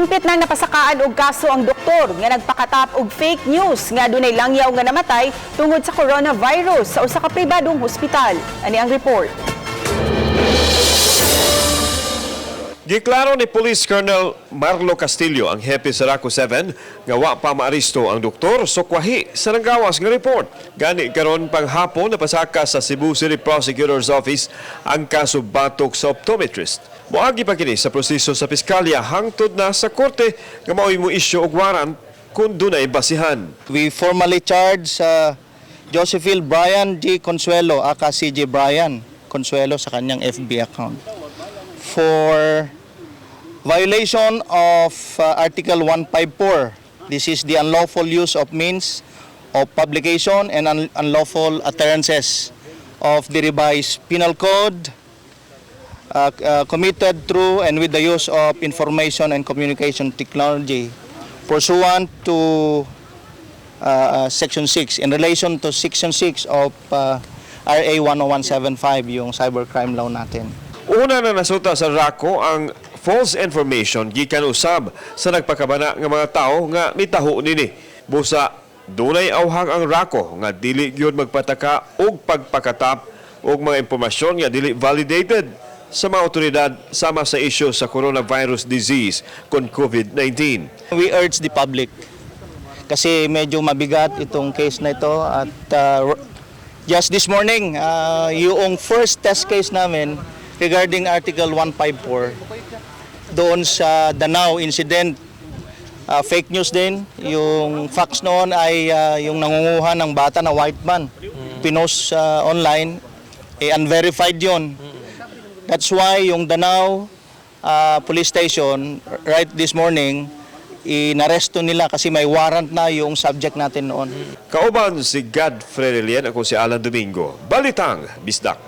Mahingpit nang napasakaan og kaso ang doktor nga nagpakatap og fake news nga dunay langyaw nga namatay tungod sa coronavirus sa usa ka pribadong hospital. Ani ang report. Giklaro ni Police Colonel Marlo Castillo, ang hepe sa Raco 7, nga wa pa maaristo ang doktor sukwahi sa nanggawas nga report. Gani karon panghapon napasaka sa Cebu City Prosecutor's Office ang kaso batok sa optometrist. Moagi pa kini sa proseso sa piskalya hangtod na sa korte nga mao'y mo issue og warrant kung dunay basihan. We formally charge Josephine Brian G. Consuelo, aka CJ Brian Consuelo sa kanyang FB account, for violation of Article 154. This is the unlawful use of means of publication and unlawful utterances of the Revised Penal Code committed through and with the use of information and communication technology pursuant to Section 6, in relation to Section 6 of RA 10175, yung cybercrime law natin. Una na nasuta sa RACO ang false information gikan usab sa nagpakabana nga mga tao nga mitaho nini. Busa dunay awhag ang RACO nga dili gyud magpataka og pagpakatap og mga impormasyon nga dili validated sa mga otoridad sama sa isyu sa coronavirus disease kon COVID-19. We urge the public kasi medyo mabigat itong case na ito at just this morning, yung first test case namin regarding Article 154 doon sa Danao incident, fake news din. Yung facts noon ay yung nangunguha ng bata na white man. Pinost online, eh, unverified yon. That's why yung Danao Police Station, right this morning, inaresto nila kasi may warrant na yung subject natin noon. Kauban si Godfrey Relian, ako si Alan Domingo. Balitang Bisdak.